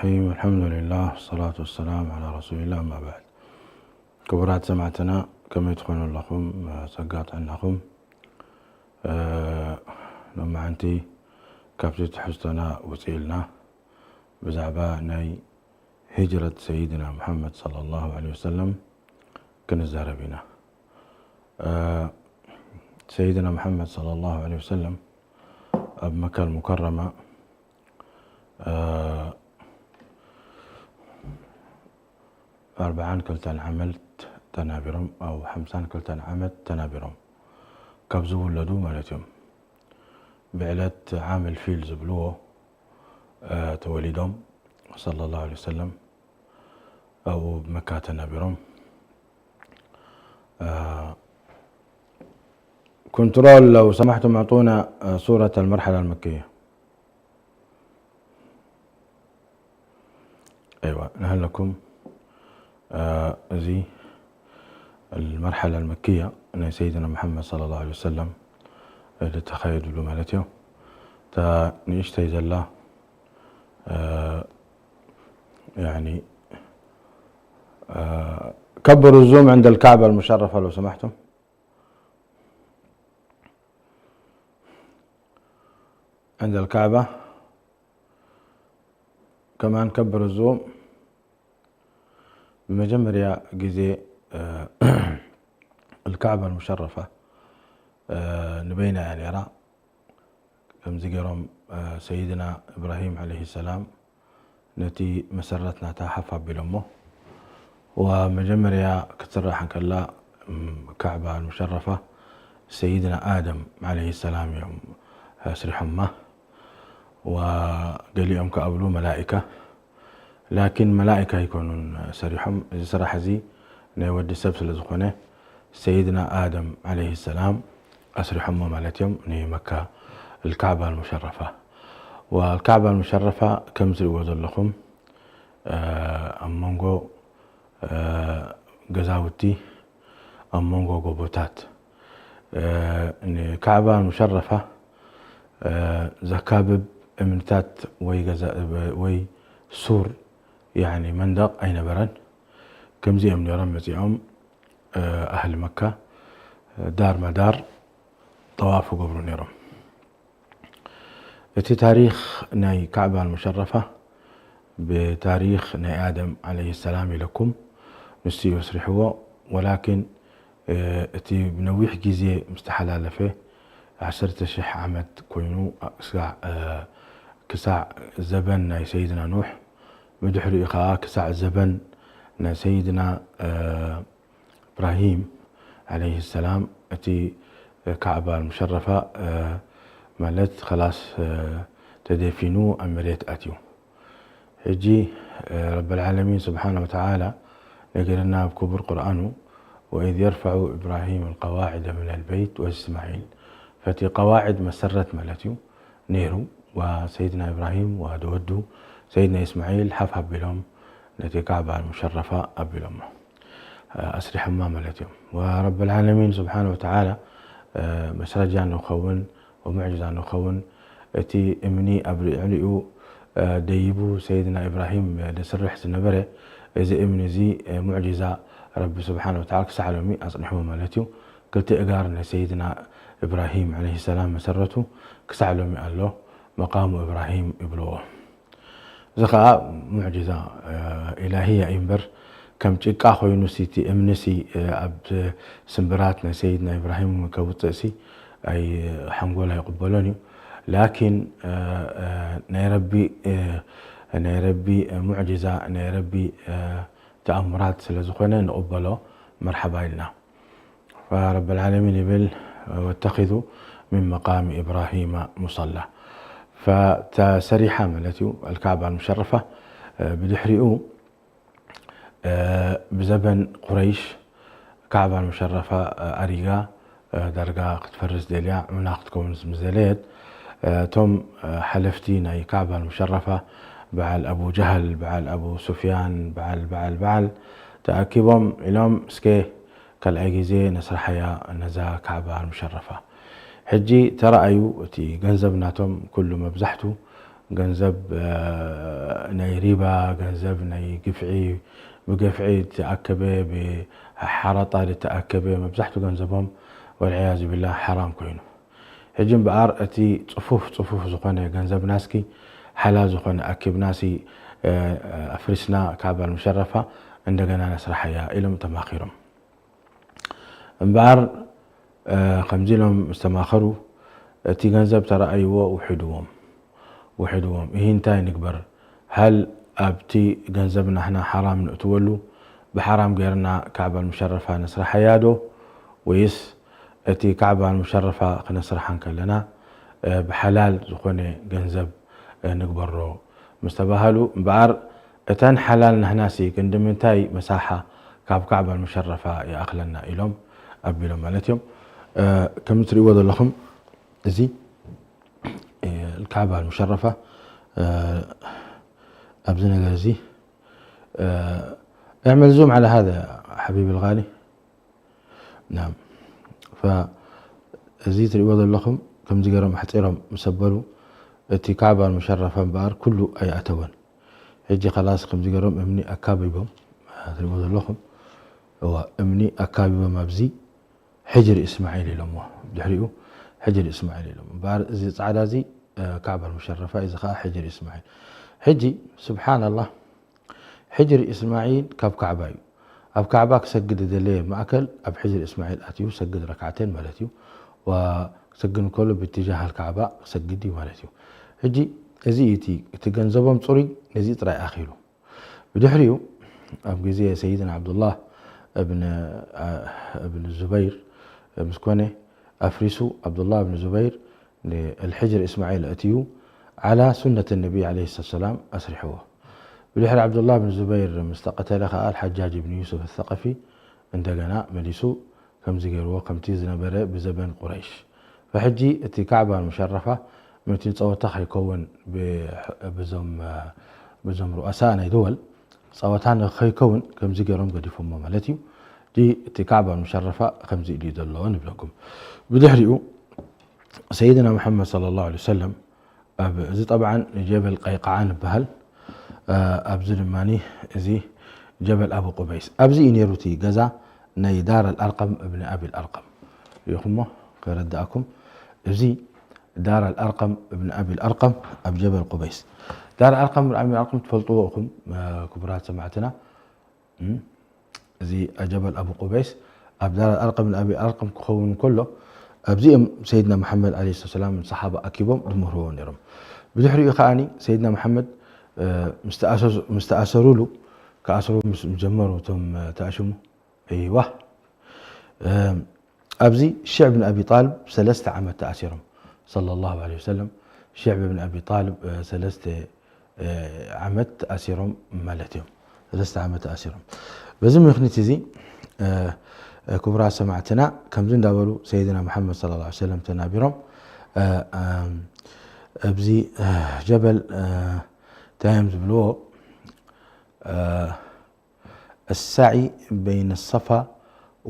الرحيم. الحمد لله والصلاة والسلام على رسول الله، أما بعد. ክቡራት ሰማዕትና፣ ከመይ ትኾኑ ኣለኹም? ጸጋ ጥዕናኹም? እ፣ ሎማዓንቲ ካብቲ ትሕዝቶና ውፅእ ኢልና ብዛዕባ ናይ ሂጅረት ሰይድና ሙሐመድ ሰለላሁ ዐለይሂ ወሰለም ክንዛረብ ኢና። እ፣ ሰይድና ሙሐመድ ሰለላሁ ዐለይሂ ወሰለም ኣብ መካ ሙከረማ፣ እ፣ ኣርብዓን ክልተን ዓመት ተናቢሮም፣ ኣብ ሓምሳን ክልተን ዓመት ተናቢሮም ካብ ዝውለዱ ማለት እዮም። ብዕለት ዓመል ፊል ዝብልዎ፣ እ፣ ተወሊዶም ሰለላሁ ዐለይሂ ወሰለም ኣብኡ መካ ተናቢሮም። እ፣ كنترول، لو سمحتم أعطونا، እ፣ صورة المرحلة المكية. أيوة، نهلكم. እ፣ እዚ المرحلة المكية ናይ ሰይድና ሙሐመድ ሰለላሁ ዐለይሂ ወሰለም ዝተኻየድሉ ማለት እዩ። እታ ንእሽተይ ዘላ፣ እ፣ يعني، እ፣ كبروا الزوم عند الكعبة المشرفة لو سمحتم. عند الكعبة كمان كبر الزوم. ብመጀመርያ ግዜ፣ እ፣ الكعبة المشرفة፣ እ፣ ንበይና እያ ነይራ። ከምዚ ገይሮም፣ እ፣ ሰይድና እብራሂም ዐለይሂ ሰላም ነቲ መሰረት ናታ ሓፍ ኣቢሎሞ። ወመጀመርያ ክትስራሕ እንከላ፣ እም፣ ካዕባ ሙሸረፋ ሰይድና ኣደም ዐለይሂ ሰላም እዮም ኣስሪሖማ። ወገሊኦም ከኣ እብሉ መላኢካ። ላኪን መላኢካ ኣይኮኑን ሰሪሖም። እዚ ስራሕ እዚ ናይ ወዲ ሰብ ስለ ዝኾነ ሰይድና ኣደም ዐለይሂ ሰላም ኣስሪሖሞ ማለት እዮም ንመካ الكعبة المشرفة. والكعبة المشرفة ከም ትሪእዎ ዘለኹም፣ እ፣ ኣብ መንጎ፣ እ፣ ገዛውቲ፣ ኣብ መንጎ ጎቦታት፣ እ፣ ንካዕባ ሙሸረፋ፣ እ፣ ዘካብብ እምንታት ወይ ገዛ-፣ ወይ ሱር፣ ያኒ መንደቕ ኣይነበረን። ከምዚኦም ነይሮም መጺኦም፣ እ፣ ኣህሊ መካ ዳር መዳር ጠዋፍ ይገብሩ ነይሮም። እቲ ታሪኽ ናይ ካዕባ ሙሸረፋ ብታሪኽ ናይ ኣደም ዐለይሂ ሰላም ኢለኩም፣ ንሱ እዩ ኣስሪሕዎ። ወላኪን፣ እ፣ እቲ ብነዊሕ ግዜ ምስ ተሓላለፈ፣ ዓሰርተ ሽሕ ዓመት ኮይኑ፣ ክሳዕ፣ እ፣ ክሳዕ ዘበን ናይ ሰይድና ኑሕ፣ ብድሕሪኡ ኸዓ ክሳዕ ዘበን ናይ ሰይድና፣ እ፣ እብራሂም ዐለይሂ ሰላም እቲ ካዕባ ሙሸረፋ፣ እ፣ ማለት ኸላስ፣ እ፣ ተደፊኑ ኣብ መሬት ኣትዩ። ሕጂ፣ እ፣ ረበል ዓለሚን ስብሓነ ወተዓላ ነገረና ኣብ ክቡር ቁርኣኑ፣ وإذ يرفع إبراهيم القواعد من البيت وإسماعيل። ፈቲ ቀዋዕድ መሰረት ማለት እዩ ነይሩ። ወሰይድና ኢብራሂም ወደ ወዱ ሰይድና ኢስማዒል ሓፍ ኣቢሎም ነቲ ካዕባ ሙሸረፋ ኣቢሎሞ፣ እ፣ ኣስሪሖማ ማለት እዮም። ወረበል ዓለሚን ስብሓነ ወተዓላ፣ እ፣ መስረጃ ንኸውን ወሙዕጅዛ ንኸውን፣ እቲ እምኒ ኣብ ልዕሊኡ፣ እ፣ ደይቡ ሰይድና ኢብራሂም ደስርሕ ዝነበረ፣ እዚ እምኒ እዚ፣ እ፣ ሙዕጅዛ ረቢ ስብሓነ ወተዓላ ክሳዕ ሎሚ ኣጽኒሕዎ ማለት እዩ። ክልተ እጋር ናይ ሰይድና ኢብራሂም ዐለይሂ ሰላም መሰረቱ ክሳዕ ሎሚ ኣሎ፣ መቃሙ ኢብራሂም ይብልዎ። እዚ ኸዓ ሙዕጅዛ፣ እ፣ ኢላሂያ እዩ እምበር፣ ከም ጭቃ ኮይኑ ሲ እቲ እምኒ ሲ፣ እ፣ ኣብ ስምብራት ናይ ሰይድና ኢብራሂም ከውፅእ ሲ ኣይ ሓንጎል ኣይቕበሎን እዩ። ላኪን፣ እ፣ እ፣ ናይ ረቢ፣ እ፣ ናይ ረቢ ሙዕጅዛ፣ ናይ ረቢ፣ እ፣ ተኣምራት ስለ ዝኾነ ንቕበሎ፣ መርሓባ ኢልና። فرب العالمين ይብል፣ واتخذوا من مقام إبراهيم مصلى። ፈተሰሪሓ ማለት እዩ፣ الكعبة المشرفة፣ እ፣ ብድሕሪኡ፣ እ፣ ብዘበን ቁረይሽ ካዕባ ሙሸረፋ፣ እ፣ ኣሪጋ፣ እ፣ ዳርጋ ክትፈርስ ደልያ፣ ዑና ክትከውን ምስ ደለየት፣ እ፣ እቶም፣ እ፣ ሓለፍቲ ናይ ካዕባ ሙሸረፋ፣ በዓል ኣቡ ጀህል፣ በዓል ኣቡ ሱፍያን፣ በዓል፣ በዓል፣ በዓል ተኣኪቦም ኢሎም፣ እስከ ካልኣይ ግዜ ነስርሓያ ነዛ ካዕባ ሙሸረፋ። ሕጂ ተረኣዩ፣ እቲ ገንዘብ ናቶም ኩሉ መብዛሕቱ ገንዘብ ናይ ሪባ፣ ገንዘብ ናይ ግፍዒ፣ ብገፍዒ ዝተኣከበ፣ ብሓራጣ ዝተኣከበ፣ መብዛሕቱ ገንዘቦም ወልዕያዙ ቢላ ሓራም ኮይኑ። ሕጂ እምበኣር እቲ ጽፉፍ ጽፉፍ ዝኾነ ገንዘብናስኪ ሓላል ዝኾነ ኣኪብናሲ ኣፍሪስና ካዕባ ኣልሙሸረፋ እንደገና ነስራሓያ ኢሎም ተማኺሮም። እምበኣር ከምዚ ኢሎም ምስ ተማኸሩ እቲ ገንዘብ ተረኣይዎ ውሒድዎም ውሒድዎም። ይህ እንታይ ንግበር? ሃል ኣብቲ ገንዘብ ናህና ሓራም ንእትወሉ ብሓራም ገይርና ካዕባ ኣልሙሸረፋ ነስራሓያ ዶ ወይስ እቲ ካዕባ ኣልሙሸረፋ ክነስርሓ እንከለና ብሓላል ዝኾነ ገንዘብ ንግበሮ ምስ ተባሃሉ እምበኣር እተን ሓላል ናህናሲ ክንዲ ምንታይ መሳሓ ካብ ካዕባ ኣልሙሸረፋ ይኣኽለና ኢሎም ኣቢሎም ማለት እዮም። ከም እትሪእዎ ዘለኹም እዚ ካዕባ ኣልሙሸረፋ ኣብዚ ነገር እዚ اعمل زوم على هذا حبيبي الغالي. نعم. فእዚ ትሪእዎ ዘለኹም ከምዚ ገይሮም ኣሕፂሮም ምስ ኣበሉ እቲ ካዕባ ኣልሙሸረፋ እምበኣር ኩሉ ኣይኣተወን። ሕጂ ከላስ ከምዚ ገይሮም እምኒ ኣካቢቦም ትሪእዎ ዘለኹም እዋ እምኒ ኣካቢቦም ኣብዚ ሕጅር እስማዒል ኢሎምዎ። ድሕሪኡ ሕጅር እስማዒል ኢሎም እምበኣር እዚ ፃዕዳ እዚ ካዕባ ኣልሙሸረፋ እዚ ከዓ ሕጅር እስማዒል። ሕጂ ስብሓንላህ ሕጅር እስማዒል ካብ ካዕባ እዩ። ኣብ ካዕባ ክሰግድ ደለየ ማእከል ኣብ ሕጅር እስማዒል ኣትዩ ሰግድ ረካዕተን ማለት እዩ። ክሰግድ ከሎ ብትጃህ ኣልካዕባ ክሰግድ እዩ ማለት እዩ። ሕጂ እዚ እቲ እቲ ገንዘቦም ፅሩይ ነዚ ጥራይ ኣኺሉ። ብድሕሪኡ ኣብ ግዜ ሰይድና ዓብዱላህ እብን እብን ዙበይር ምስ ኮነ ኣፍሪሱ ዓብዱላህ እብን ዙበይር ንልሕጅር እስማዒል ኣእትዩ ዓላ ሱነት ነቢ ዓለይሂ ሰላም ኣስሪሕዎ። ብድሕሪ ዓብዱላህ ብን ዙበይር ምስ ተቐተለ ከኣ ኣልሓጃጅ ብን ዩሱፍ ኣሰቐፊ እንደገና መሊሱ ከምዚ ገይርዎ ከምቲ ዝነበረ ብዘበን ቁረይሽ። ፈሕጂ እቲ ካዕባ ሙሸረፋ ምእንቲ ጸወታ ከይከውን ብዞም ሩኣሳ ናይ ድወል ጸወታ ንኸይከውን ከምዚ ገይሮም ገዲፎሞ ማለት እዩ። እቲ ካዕባ ሙሸረፋ ከምዚ ኢሉ እዩ ዘሎ ንብለኩም። ብድሕሪኡ ሰይድና ሙሐመድ ሰለላሁ ዐለይሂ ወሰለም ኣብ እዚ ጠብዓን ጀበል ቀይቃዓ ንበሃል። ኣብዚ ድማ እዚ ጀበል ኣቡ ቁበይስ ኣብዚ እዩ ነይሩ እቲ ገዛ ናይ ዳር ኣልኣርቀም እብኒ ኣቢል ኣርቀም ሪኢኹሞ ከረዳእኩም። እዚ ዳር ኣልኣርቀም እብኒ ኣቢል ኣርቀም ኣብ ጀበል ቁበይስ። ዳር ኣርቀም እብኒ ኣቢል ኣርቀም ትፈልጥዎ ኢኹም ክቡራት ሰማዕትና። እዚ ጀበል ኣቡ ቁበይስ ኣብ ዳር ኣርቀም ንኣቢ ኣርቀም ክኸውን ከሎ ኣብዚኦም ሰይድና መሓመድ ዓለይሂ ሰላም ሰሓባ ኣኪቦም ዝምህርዎ ነይሮም። ብድሕሪኡ ከዓኒ ሰይድና መሓመድ ምስ ተኣሰሩሉ ክኣስሩ ምስ ጀመሩ እቶም ተኣሽሙ ይዋ ኣብዚ ሽዕ ብን ኣቢ ጣልብ ሰለስተ ዓመት ተኣሲሮም ሰለላሁ ዐለይሂ ወሰለም ሽዕ ብን ኣቢ ጣልብ ሰለስተ ዓመት ተኣሲሮም ማለት እዮም። ሰለስተ ዓመት ተኣሲሮም። በዚ ምክንያት እዚ ክቡራት ሰማዕትና ከምዚ እንዳበሉ ሰይድና መሓመድ ሰለላሁ ዐለይሂ ወሰለም ተናቢሮም ኣብዚ ጀበል እንታይ እዮም ዝብልዎ السعي بين الصفا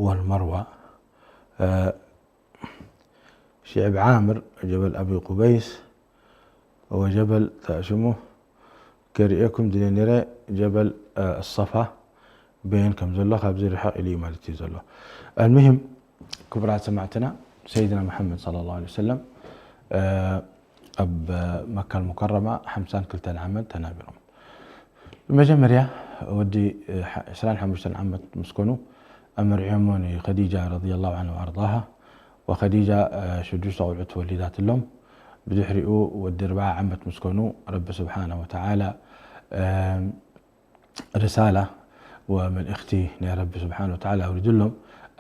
والمروة شعب عامر جبل أبي قبيس وجبل تأشمه كرئيكم دلينيري جبل الصفا بين كم زلو خابزي رحق إلي مالتي زلو. المهم كبرات سمعتنا سيدنا محمد صلى الله عليه وسلم ኣብ መካ ሙከረማ ሓምሳን ክልተን ዓመት ተናቢሮም። ብመጀመርያ ወዲ ዕስራን ሓሙሽተን ዓመት ምስ ኮኑ ኣመርዕዮሞ ንኸዲጃ ረዲየላሁ ዐንሃ ወኣርዳሃ። ወኸዲጃ ሽዱሽተ ቆልዑት ወሊዳትሎም። ብድሕሪኡ ወዲ ኣርብዓ ዓመት ምስ ኮኑ ረቢ ስብሓነ ወተዓላ ርሳላ ወመልእኽቲ ናይ ረቢ ስብሓን ወተዓላ ኣውሪዱሎም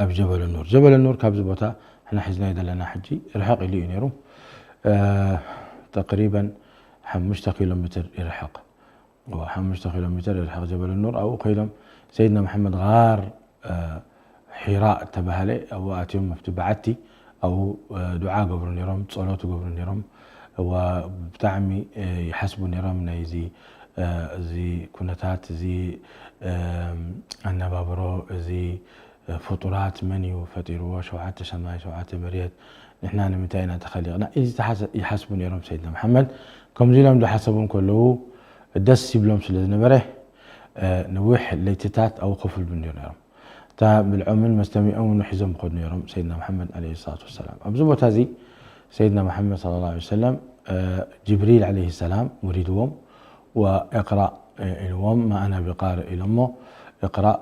ኣብ ጀበል ኑር። ጀበል ኑር ካብዚ ቦታ ንሕና ሒዝናዮ ዘለና ሕጂ ርሕቕ ኢሉ እዩ ነይሩ። ተቅሪበን ሓሙሽተ ኪሎ ሜትር ይርሕቕ። ሓሙሽተ ኪሎ ሜትር ይርሕቕ ጀበል ኑር። ኣብኡ ኮይኖም ሰይድና መሓመድ ጋር ሒራ እተባህለ ኣብኡ ኣትዮም ኣብቲ በዓቲ ኣብኡ ዱዓ ገብሩ ነይሮም፣ ጸሎት ገብሩ ነይሮም። እዋ ብጣዕሚ ይሓስቡ ነይሮም ናይዚ እዚ ኩነታት እዚ ኣነባብሮ እዚ ፍጡራት መን እዩ ፈጢርዎ? ሸውዓተ ሰማይ ሸውዓተ መሬት ንሕና ንምንታይ ኢና ተኸሊቕና? እዚ ይሓስቡ ነይሮም ሰይድና መሓመድ። ከምዚ ኢሎም ዝሓሰቡ እንከለዉ ደስ ይብሎም ስለ ዝነበረ፣ ነዊሕ ለይትታት ኣብኡ ኮፍ ይብሉ ነይሮም። እታ ብልዖምን መስተሚኦምን ሒዞም ይኸዱ ነይሮም ሰይድና መሓመድ ዓለይሂ ሰላቱ ወሰላም። ኣብዚ ቦታ እዚ ሰይድና መሓመድ ሰለላሁ ዐለይሂ ወሰለም፣ ጅብሪል ዓለይሂ ሰላም ወሪድዎም፣ ወእቅራእ ኢልዎም፣ ማ ኣና ቢቃርእ ኢሎሞ፣ እቅራእ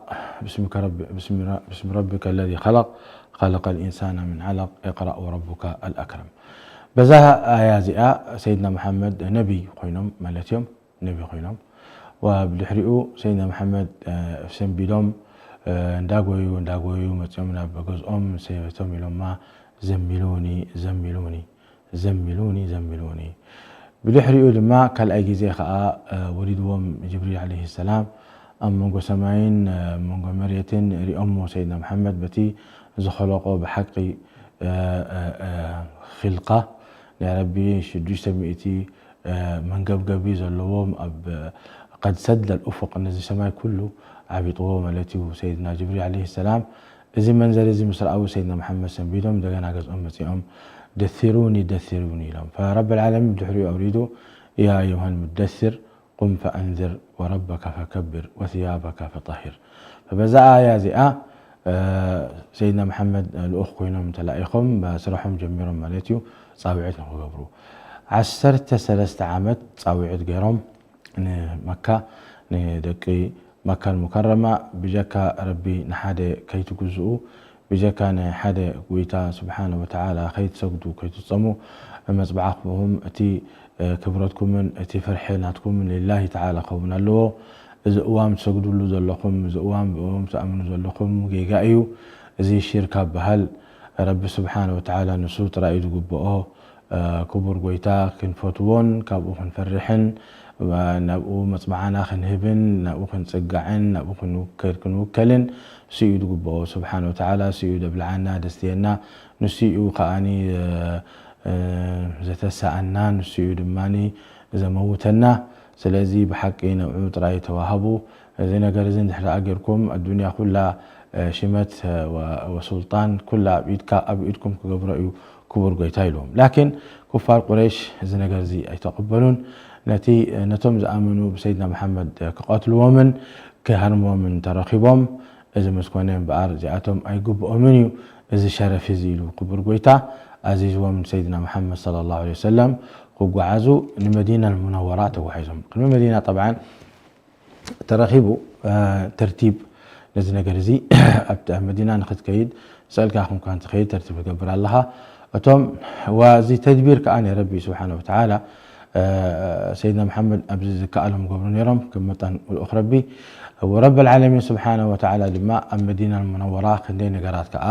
ብስሚ ረቢከ ለዚ ኸለቅ፣ ኸለቀል ኢንሳነ ምን ዓለቅ፣ እቅራእ ወረቡከ ኣልኣክረም። በዛ ኣያ እዚኣ ሰይድና መሓመድ ነቢ ኮይኖም ማለት እዮም። ነቢ ኮይኖም። ወብድሕሪኡ ሰይድና መሓመድ ሰንቢዶም እንዳጎዩ እንዳጎዩ መፅኦም ናብ ገዝኦም፣ ሰበይቶም ኢሎማ፣ ዘሚሉኒ ዘሚሉኒ ዘሚሉኒ ዘሚሉኒ። ብድሕሪኡ ድማ ካልኣይ ግዜ ከዓ ወሪድዎም ጅብሪል ዓለይሂ ሰላም ኣብ መንጎ ሰማይን መንጎ መሬትን ሪኦሞ ሰይድና መሓመድ በቲ ዝኸለቆ ብሓቂ ኺልቃ ናይ ረቢ ሽዱሽተ ሚእቲ መንገብገቢ ዘለዎም ኣብ ቀድ ሰደል ኡፉቅ ነዚ ሰማይ ኩሉ ዓቢጥዎ ማለት እዩ ሰይድና ጅብሪል ዓለይሂ ሰላም። እዚ መንዘር እዚ ምስ ረኣው ሰይድና መሓመድ ሰንቢዶም እንደገና ገዝኦም መፂኦም ደሲሩኒ ደሲሩኒ ኢሎም። ፈረብ ልዓለሚን ብድሕሪኡ ኣውሪዱ ያ ኣዩሃ ልሙደሲር ቁም ፈኣንዝር ወረበከ ፈከብር ወስያበከ ፈጠሂር። በዛ ኣያ እዚኣ ሰይድና መሓመድ ልኡኽ ኮይኖም ተላኢኾም ስራሖም ጀሚሮም ማለት እዩ። ፃውዒት ንክገብሩ ዓሰርተ ሰለስተ ዓመት ፃውዒት ገይሮም ንመካ፣ ንደቂ መካ ልሙከረማ ብጀካ ረቢ ንሓደ ከይትግዝኡ፣ ብጀካ ናይ ሓደ ጎይታ ስብሓነ ወተዓላ ከይትሰግዱ ከይትፀሙ፣ መፅብዓኹም እቲ ክብረትኩምን እቲ ፍርሒ ናትኩምን ሊላሂ ተዓላ ክኸውን ኣለዎ። እዚ እዋም ትሰግድሉ ዘለኹም፣ እዚ እዋም ብእኦም ትኣምኑ ዘለኹም ጌጋ እዩ። እዚ ሽርካ በሃል ረቢ ስብሓነ ወተዓላ ንሱ ጥራይ እዩ ዝግብኦ። ክቡር ጎይታ ክንፈትዎን ካብኡ ክንፈርሕን ናብኡ መፅብዓና ክንህብን ናብኡ ክንፅጋዕን ናብኡ ክንውከል ክንውከልን ንሱ እዩ ዝግብኦ ስብሓነ ወተዓላ። ንሱ እዩ ዘብልዓና ደስትየና፣ ንሱ እዩ ከዓኒ ዘተሰኣና፣ ንሱ እዩ ድማ ዘመውተና። ስለዚ ብሓቂ ንዕኡ ጥራይ ተዋሃቡ። እዚ ነገር እዚ እንድሕር ደኣ ጌርኩም ኣዱንያ ኩላ ሽመት ወሱልጣን ኩላ ኣብ ኢድካ ኣብ ኢድኩም ክገብሮ እዩ ክቡር ጎይታ ኢልዎም። ላኪን ኩፋር ቁረይሽ እዚ ነገር እዚ ኣይተቐበሉን። ነቲ ነቶም ዝኣመኑ ብሰይድና መሓመድ ክቐትልዎምን ክሃርምዎምን ተረኺቦም። እዚ ምስ ኮነ እምበኣር እዚኣቶም ኣይግብኦምን እዩ እዚ ሸረፍ እዚ ኢሉ ክቡር ጎይታ ኣዚዝዎም ንሰይድና መሓመድ ሰለላሁ ዐለይሂ ወሰለም ክጓዓዙ ንመዲና ልሙነወራ ተጓሒዞም። ቅድሚ መዲና ጠብዓን ተረኺቡ ተርቲብ ነዚ ነገር እዚ ኣብቲ ኣብ መዲና ንክትከይድ ስእልካ ክንኳ እንትኸይድ ተርቲብ ትገብር ኣለኻ። እቶም ዋዚ ተድቢር ከዓ ናይ ረቢ ስብሓነ ወተዓላ ሰይድና መሓመድ ኣብዚ ዝከኣሎም ገብሩ ነይሮም ከም መጠን ልኡኽ ረቢ። ወረብ ልዓለሚን ስብሓነ ወተዓላ ድማ ኣብ መዲና ሙነወራ ክንደይ ነገራት ከዓ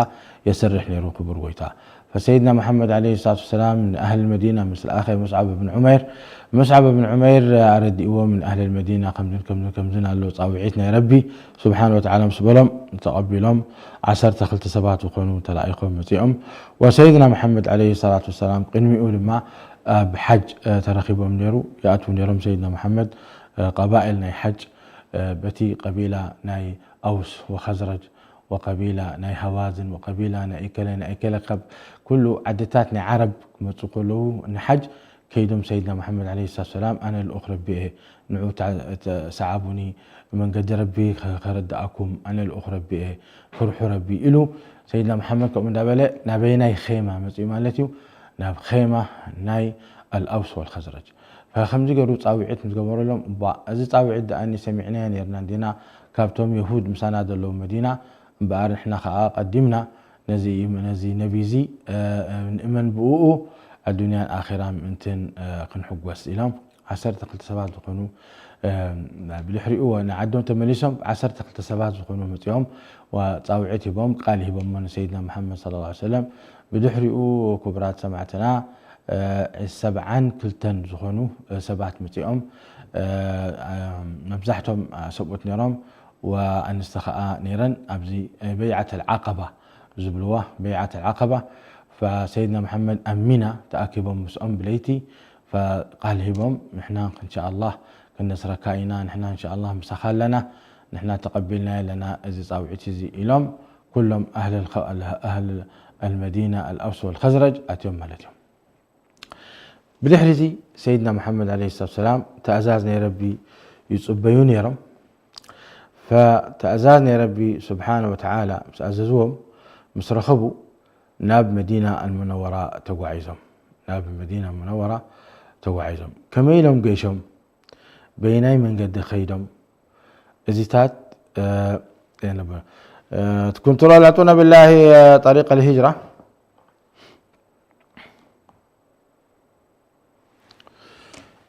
የሰርሕ ነይሩ ክቡር ጎይታ። ፈሰይድና መሓመድ ዓለይሂ ሰላቱ ወሰላም ንኣህል መዲና ምስ ለኣኸ ሙስዓብ ብን ዑመይር፣ ሙስዓብ ብን ዑመይር ኣረዲእዎም ንኣህል መዲና ከምዝን ከምዝን ከምዝን ኣሎ ፃውዒት ናይ ረቢ ስብሓነ ወተዓላ ምስ በሎም ተቐቢሎም ዓሰርተ ክልተ ሰባት ዝኾኑ ተላኢኾም መፂኦም። ወሰይድና መሓመድ ዓለይሂ ሰላቱ ወሰላም ቅድሚኡ ድማ ኣብ ሓጅ ተረኺቦም ነይሩ ይኣትዉ ነይሮም ሰይድና መሓመድ ቀባኤል ናይ ሓጅ በቲ ቀቢላ ናይ ኣውስ ወኸዝረጅ ወቀቢላ ናይ ሃዋዝን ወቀቢላ ናይ እከለ ናይ እከለ ካብ ኩሉ ዓድታት ናይ ዓረብ ክመፁ ከለዉ ንሓጅ ከይዶም ሰይድና መሓመድ ዓለይሂ ሰላቱ ሰላም ኣነ ልኡኽ ረቢ እየ ንዑ ሰዓቡኒ መንገዲ ረቢ ከረድኣኩም ኣነ ልኡኽ ረቢ እየ ፍርሑ ረቢ ኢሉ ሰይድና መሓመድ ከምኡ እንዳበለ ናበየናይ ኼማ መፅኡ ማለት እዩ ናብ ኼማ ናይ ኣልኣውስ ወልኸዝረጅ ከምዚ ገይሩ ፃውዒት ምስ ገበረሎም እባ እዚ ፃውዒት ደኣኒ ሰሚዕናዮ ነርና እንዲና ካብቶም የሁድ ምሳና ዘለዉ መዲና እምበኣር ንሕና ከዓ ቀዲምና ነዚ ነዚ ነቢ እዚ ንእመን ብእኡ ኣዱንያን ኣኼራ ምእንትን ክንሕጎስ ኢሎም ዓሰርተ ክልተ ሰባት ዝኾኑ ብድሕሪኡ ንዓዶም ተመሊሶም ዓሰርተ ክልተ ሰባት ዝኾኑ መፂኦም ፃውዒት ሂቦም ቃል ሂቦሞ ንሰይድና መሓመድ ሰለላሁ ዐለይሂ ወሰለም ብድሕሪኡ ክቡራት ሰማዕትና ሰብዓን ክልተን ዝኾኑ ሰባት መፂኦም መብዛሕቶም ሰብኡት ነይሮም ወኣንስቲ ከዓ ነይረን ኣብዚ በይዓት ኣልዓቀባ ዝብልዋ በይዓት ኣልዓቀባ ፈሰይድና መሓመድ ኣብ ሚና ተኣኪቦም ምስኦም ብለይቲ ፈቃል ሂቦም ንሕና እንሻ ኣላህ ክንነስረካ ኢና ንሕና እንሻ ኣላህ ምሳኻ ኣለና ንሕና ተቐቢልናዮ ኣለና እዚ ፃውዒት እዚ ኢሎም ኩሎም ኣህል ኣልመዲና ኣልኣውስ ወልኸዝረጅ ኣትዮም ማለት እዮም። ብድሕሪ እዚ ሰይድና መሓመድ ዓለይሂ ሰላቱ ወሰላም ትእዛዝ ናይ ረቢ ይጽበዩ ነይሮም። ፈትእዛዝ ናይ ረቢ ስብሓነ ወተዓላ ምስ ኣዘዝዎም፣ ምስ ረኸቡ፣ ናብ መዲና ኣልሙነወራ ተጓዒዞም። ናብ መዲና ሙነወራ ተጓዒዞም። ከመይ ኢሎም ገይሾም? በየናይ መንገዲ ከይዶም? እዚታት፣ እ፣ የንብር። እ፣ ትኩንትሮ ላጡና ቢላሂ፣ እ፣ ጠሪቅ ኣልሂጅራ።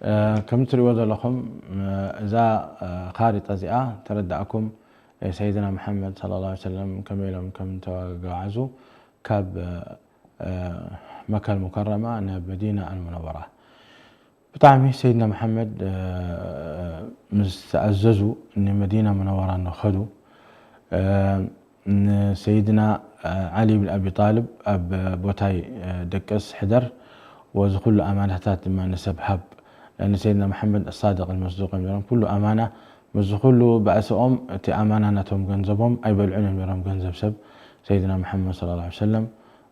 እ፣ ከም ትሪእዎ ዘለኹም፣ እ፣ እዛ፣ እ፣ ካሪጣ እዚኣ ተረዳእኩም፣ እ፣ ሰይድና መሓመድ ሰለላሁ ዐለይሂ ወሰለም ከመይ ኢሎም ከም ተጓዓዙ ካብ፣ እ፣ እ፣ መካ ኣልሙከረማ ናብ መዲና ኣልሙነወራ። ብጣዕሚ ሰይድና መሓመድ፣ እ፣ ምስ ተኣዘዙ ንመዲና ሙነወራ ንኸዱ፣ እ፣ ንሰይድና፣ እ፣ ዓሊ ብን ኣቢ ጣልብ ኣብ ቦታይ፣ እ፣ ደቅስ ሕደር፣ ወዚ ኩሉ ኣማናታት ድማ ንሰብ ሃብ። ንሰይድና መሓመድ ኣሳድቅ ኣልመስዱቅ እዮም ነይሮም። ኩሉ ኣማና፣ ምስዚ ኩሉ ባእስኦም፣ እቲ ኣማና ናቶም ገንዘቦም ኣይበልዑን እዮም ነይሮም። ገንዘብ ሰብ ሰይድና መሓመድ ሰለላሁ ዐለይሂ ወሰለም፣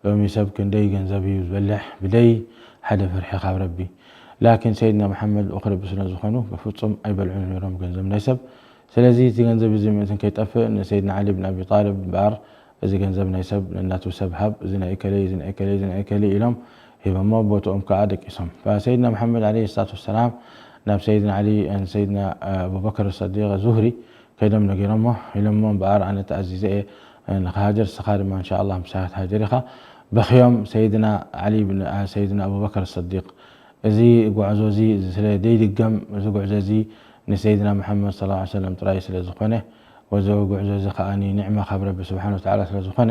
ሎሚ ሰብ ክንደይ ገንዘብ እዩ ዝበልሕ፣ ብደይ ሓደ ፍርሒ ካብ ረቢ። ላኪን ሰይድና መሓመድ ልኡኽ ረቢ ስለ ዝኾኑ፣ ብፍጹም ኣይበልዑን ነይሮም ገንዘብ ናይ ሰብ። ስለዚ እቲ ገንዘብ እዚ ምእንትን ከይጠፍእ፣ ንሰይድና ዓሊ ብን ኣቢ ጣልብ እምበኣር፣ እዚ ገንዘብ ናይ ሰብ፣ ነናቱ ሰብ ሃብ፣ እዚ ናይ እከለይ፣ እዚ ናይ እከለይ፣ እዚ ናይ እከለይ ኢሎም ሂቦሞ፣ ቦትኦም ከኣ ደቂሶም። ፈሰይድና መሓመድ ዓለይሂ ሰላቱ ወሰላም ናብ ሰይድና ዓሊ፣ ሰይድና ኣቡበክር ሰዲቅ ዙህሪ ከይዶም ነጊሮሞ፣ ኢሎሞ፣ እምበኣር ኣነ ተኣዚዘ እየ ንኽሃጅር፣ ንስኻ ድማ እንሻኣላህ ምሳኻ ትሃጅር ኢኻ። በኽዮም ሰይድና ዓሊ ብን፣ አ፣ ሰይድና ኣቡበከር ሰዲቅ፣ እዚ ጉዕዞ እዚ ስለ ደይድገም፣ እዚ ጉዕዞ እዚ ንሰይድና መሓመድ ሰለላሁ ዐለይሂ ወሰለም ጥራይ ስለ ዝኾነ፣ ወዚ ጉዕዞ እዚ ከኣ ኒዕማ ካብ ረቢ ስብሓነ ወተዓላ ስለ ዝኾነ፣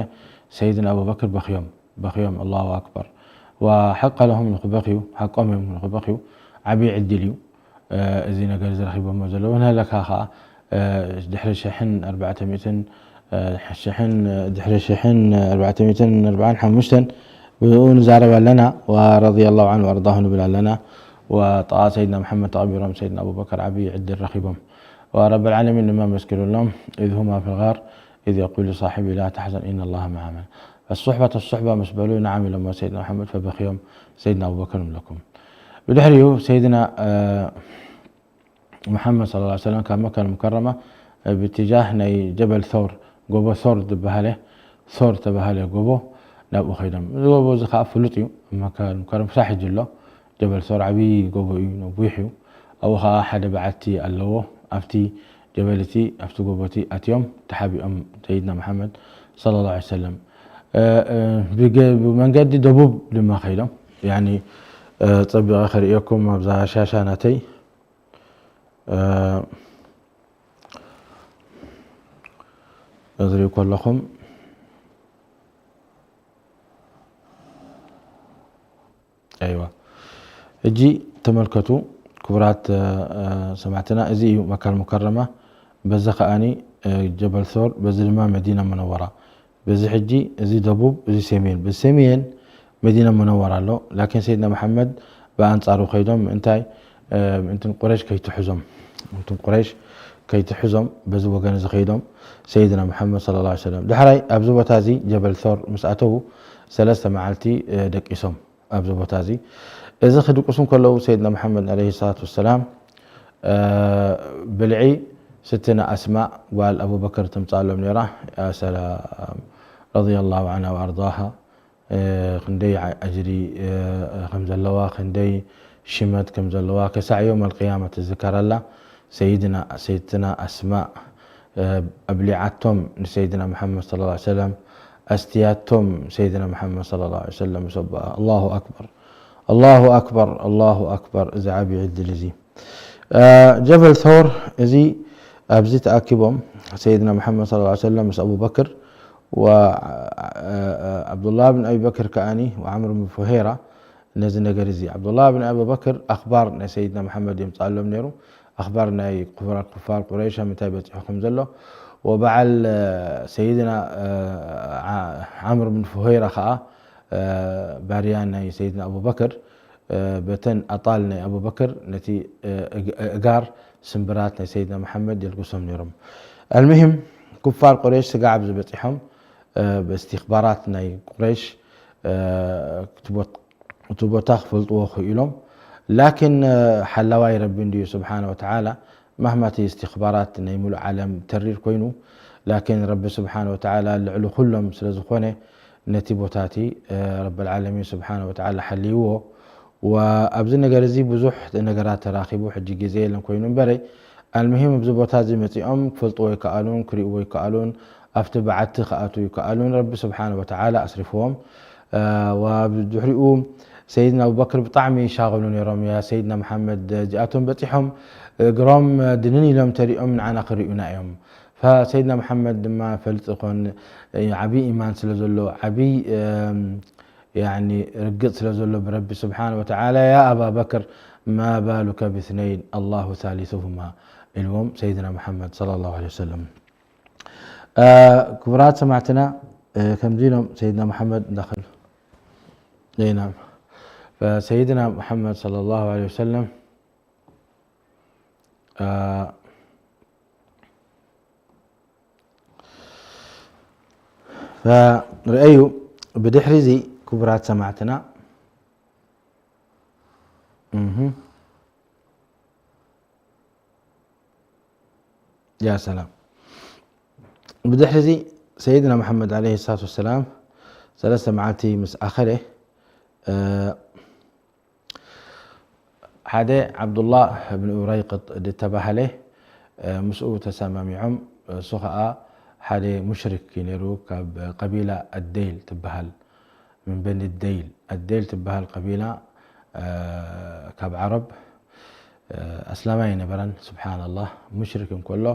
ሰይድና ኣቡበክር በኽዮም፣ በኽዮም፣ ኣላሁ ኣክበር። ወሐቀ ለሁም ንኽበኽዩ፣ ሓቆም እዮም ንኽበኽዩ፣ ዓብዪ ዕድል እዩ። እ፣ እዚ ነገር እዚ ረኺቦሞ ዘለዉ። ንሃለካ ከኣ፣ እ፣ ድሕሪ ሽሕን ኣርባዕተ ሚእትን፣ እ፣ ሽሕን፣ ድሕሪ ሽሕን ኣርባዕተ ሚእትን ኣርባዓን ሓሙሽተን ብኡ ንዛረብ ኣለና፣ ወረዲየላሁ ዐንሁ ወኣርዳሁ ንብል ኣለና። ወጠቓ ሰይድና መሓመድ ተቐቢሮም ሰይድና ኣቡበከር ዓብዪ ዕድል ረኺቦም። ወረብል ዓለሚን ድማ መስኪሩሎም፣ ኢዝ ሁማ ፊል ጋር ኢዝ የቁሉ ሳሒቡ ላ ተሕዘን ኢነላሃ መዓና። ፈሱሕበተ ሱሕባ ምስ በሉ፣ ነዓም ኢሎሞ ሰይድና መሓመድ፣ ፈበኽዮም ሰይድና ኣቡበከር እብለኩም። ብድሕሪኡ ሰይድና፣ እ፣ መሓመድ ሰለላሁ ዐለይሂ ወሰለም ካብ መካ ኣልሙከረማ ብትጃህ ናይ ጀበል ሶር፣ ጎቦ ሶር ዝበሃለ፣ ሶር ተባሃለ ጎቦ፣ ናብኡ ከይዶም። እዚ ጎቦ እዚ ከኣ ፍሉጥ እዩ። ኣብ መካ ኣልሙከረማ ክሳዕ ሕጂ ኣሎ። ጀበል ሶር ዓብዪ ጎቦ እዩ፣ ነዊሕ እዩ። ኣብኡ ከኣ ሓደ በዓቲ ኣለዎ። ኣብቲ ጀበል እቲ፣ ኣብቲ ጎቦ እቲ ኣትዮም ተሓቢኦም ሰይድና መሓመድ ሰለላሁ ዐለይሂ ወሰለም። እ፣ እ፣ ብገ-፣ ብመንገዲ ደቡብ ድማ ከይዶም። ያኒ፣ እ፣ ጸቢቐ ከርእየኩም ኣብዛ ሻሻ ናተይ። እ፣ እትሪኡ ከለኹም፣ ኣይዋ። ሕጂ ተመልከቱ ክቡራት፣ እ፣ እ፣ ሰማዕትና፣ እዚ እዩ መካ ኣልሙከረማ፣ በዚ ከኣኒ፣ እ፣ ጀበል ሶር፣ በዚ ድማ መዲና ሙነወራ። በዚ ሕጂ እዚ ደቡብ፣ እዚ ሰሜን። በዚ ሰሜን መዲና ሙነወራ ኣሎ። ላኪን ሰይድና መሓመድ ብኣንጻሩ ከይዶም፣ ምእንታይ? እ፣ ምእንትን ቁረይሽ ከይትሕዞም። ምእንትን ቁረይሽ ከይትሕዞም በዚ ወገን እዚ ከይዶም ሰይድና መሓመድ ሰለላሁ ዐለይሂ ወሰለም። ዳሕራይ ኣብዚ ቦታ እዚ ጀበል ሶር ምስ ኣተዉ ሰለስተ መዓልቲ፣ እ፣ ደቂሶም ኣብዚ ቦታ እዚ። እዚ ክድቅሱ እንከለዉ ሰይድና መሓመድ ዐለይሂ ሰላቱ ወሰላም፣ እ፣ ብልዒ ስትና ኣስማእ ጓል ኣቡበክር ትምጻሎም ነይራ። ያ ሰላም። ረዲየላሁ ዐንሃ ወኣርዳሃ። እ፣ ክንደይ ዓ-፣ ኣጅሪ፣ እ፣ ከም ዘለዋ፣ ክንደይ ሽመት ከም ዘለዋ፣ ክሳዕ የውም ኣልቅያማ ትዝከር ኣላ። ሰይድና፣ ሰይድትና ኣስማእ፣ እ፣ ኣብሊዓቶም ንሰይድና መሓመድ ሰለላሁ ዐለይሂ ወሰለም፣ ኣስትያቶም ሰይድና መሓመድ ሰለላሁ ዐለይሂ ወሰለም ምስ ኣቦኣ። ኣላሁ ኣክበር፣ ኣላሁ ኣክበር፣ ኣላሁ ኣክበር፣ እዚ ዓብዪ ዕድል እዚ። እ፣ ጀበል ሶር እዚ ኣብዚ ተኣኪቦም ሰይድና መሓመድ ሰለላሁ ዐለይሂ ወሰለም ምስ ኣቡበክር ወ-፣ እ፣ እ፣ ዓብዱላህ ብን ኣቢበክር ከኣኒ ወዓምር ብን ፉሄራ ነዚ ነገር እዚ። ዓብዱላህ ብን ኣቢበክር ኣኽባር ናይ ሰይድና መሓመድ የምጽኣሎም ነይሩ። ኣኽባር ናይ ኩፋር፣ ኩፋር ቁረይሽ ኣብ ምንታይ በጺሑ ከም ዘሎ። ወበዓል፣ እ፣ ሰይድና፣ እ፣ ዓ-፣ ዓምር ብን ፉሄራ ከኣ፣ እ፣ ባርያ ናይ ሰይድና ኣቡበክር፣ እ፣ በተን ኣጣል ናይ ኣቡበክር ነቲ፣ እ፣ እግ-፣ እጋር ስምብራት ናይ ሰይድና መሓመድ የልግሶም ነይሮም። ኣልሙሂም፣ ኩፋር ቁረይሽ ስጋዕ ኣብዚ በጺሖም፣ እ፣ ብእስቲኽባራት ናይ ቁረይሽ፣ እ፣ እቲ ቦት-፣ እቲ ቦታ ክፈልጥዎ ክኢሎም፣ ላኪን ሓላዋይ ረቢ እንድዩ ስብሓነ ወተዓላ። ማህማቲ እስትኽባራት ናይ ሙሉእ ዓለም ተሪር ኮይኑ፣ ላኪን ረቢ ስብሓነ ወተዓላ ልዕሊ ኩሎም ስለ ዝኾነ፣ ነቲ ቦታቲ ረብል ዓለሚን ስብሓነ ወተዓላ ሓልይዎ። ወኣብዚ ነገር እዚ ብዙሕ ነገራት ተራኺቡ፣ ሕጂ ግዜ የለን ኮይኑ እምበረይ፣ ኣልሙሂም ኣብዚ ቦታ እዚ መጺኦም ክፈልጥዎ ይከኣሉን ክርእይዎ ይከኣሉን፣ ኣብቲ በዓቲ ክኣትዉ ይከኣሉን ረቢ ስብሓነ ወተዓላ ኣስሪፍዎም። ወብድሕሪኡ ሰይድና ኣቡበክር ብጣዕሚ ይሻቕሉ ነይሮም። ያ ሰይድና መሓመድ፣ እዚኣቶም በጺሖም እግሮም ድንን ኢሎም ተሪኦም ንዓና ክርእዩና እዮም። ፈሰይድና መሓመድ ድማ ፈልጥ ኮን ዓብዪ ኢማን ስለ ዘሎ፣ ዓብዪ ያኒ ርግጽ ስለ ዘሎ ብረቢ ስብሓን ወተዓላ፣ ያ ኣባ በክር ማ ባሉከ ብስነይን ኣላሁ ሳሊሱሁማ ኢልዎም ሰይድና መሓመድ ሰለላሁ ዐለይሂ ወሰለም። ክቡራት ሰማዕትና፣ ከምዚ ኢሎም ሰይድና መሓመድ እንዳኸሉ፣ ናም ሰይድና መሓመድ ሰለላሁ ዐለይሂ ወሰለም ርእዩ። ብድሕሪ እዚ ክቡራት ሰማዕትና፣ እህ፣ ያ ሰላም። ብድሕሪ እዚ ሰይድና መሓመድ ዓለይሂ ሰላቱ ወሰላም ሰለስተ መዓልቲ ምስ ኣኸለ፣ እ፣ ሓደ ዓብዱላህ እብን ኡረይቅጥ ዝተባህለ፣ እ፣ ምስኡ ተሰማሚዖም። እሱ ኸኣ ሓደ ሙሽሪክ እዩ ነይሩ፣ ካብ ቀቢላ ኣደይል ትበሃል፣ ምን በኒ ደይል። ኣደይል ትበሃል ቀቢላ፣ እ፣ ካብ ዓረብ፣ እ፣ ኣስላማይ ኣይነበረን። ስብሓንላህ፣ ሙሽሪክ እንከሎ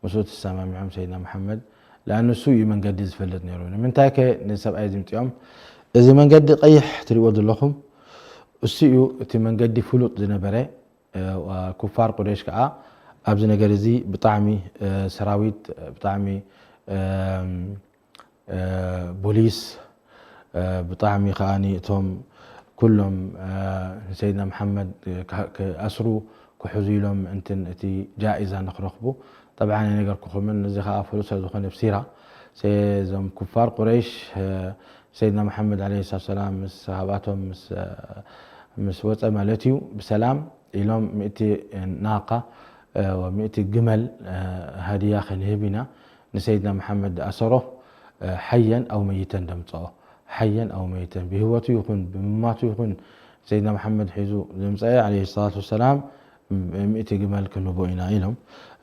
ምስኡ ተሰማሚዖም ሰይድና መሓመድ፣ ለኣን እሱ እዩ መንገዲ ዝፈልጥ ነይሩ። ንምንታይ ከ ንሰብኣይ ዝምፅኦም? እዚ መንገዲ ቀይሕ ትሪእዎ ዘለኹም፣ እሱ እዩ እቲ መንገዲ ፍሉጥ ዝነበረ። እ፣ ኩፋር ቁረይሽ ከዓ ኣብዚ ነገር እዚ ብጣዕሚ፣ እ፣ ሰራዊት፣ ብጣዕሚ፣ እም፣ እ፣ ቦሊስ፣ እ፣ ብጣዕሚ ከዓኒ እቶም ኩሎም፣ እ፣ ንሰይድና መሓመድ፣ እ፣ ክሃ-፣ ክኣስሩ ክሕዙ ኢሎም እንትን እቲ ጃኢዛ ንክረኽቡ፣ ጠብዓ ኣይነገርኩኹምን፣ እዚ ከዓ ፍሉጥ ስለ ዝኾነ ብሲራ፣ ሰ-፣ እዞም ኩፋር ቁረይሽ፣ እ፣ ሰይድና መሓመድ ዓለይሂ ሰላቱ ወሰላም ምስ ሃባቶም ምስ፣ እ፣ ምስ ወፀ ማለት እዩ፣ ብሰላም ኢሎም ሚእቲ ናቃ፣ እ፣ ወሚእቲ ግመል፣ እ፣ ሃድያ ክንህብ ኢና፣ ንሰይድና መሓመድ ዝኣሰሮ፣ እ፣ ሓየን ኣው መይተን ደምፅኦ። ሓየን ኣው መይተን፣ ብህይወቱ ይኹን ብምማቱ ይኹን፣ ሰይድና መሓመድ ሒዙ ዘምፀአ ዓለይሂ ሰላቱ ወሰላም፣ ም-፣ ሚእቲ ግመል ክንህቦ ኢና ኢሎም።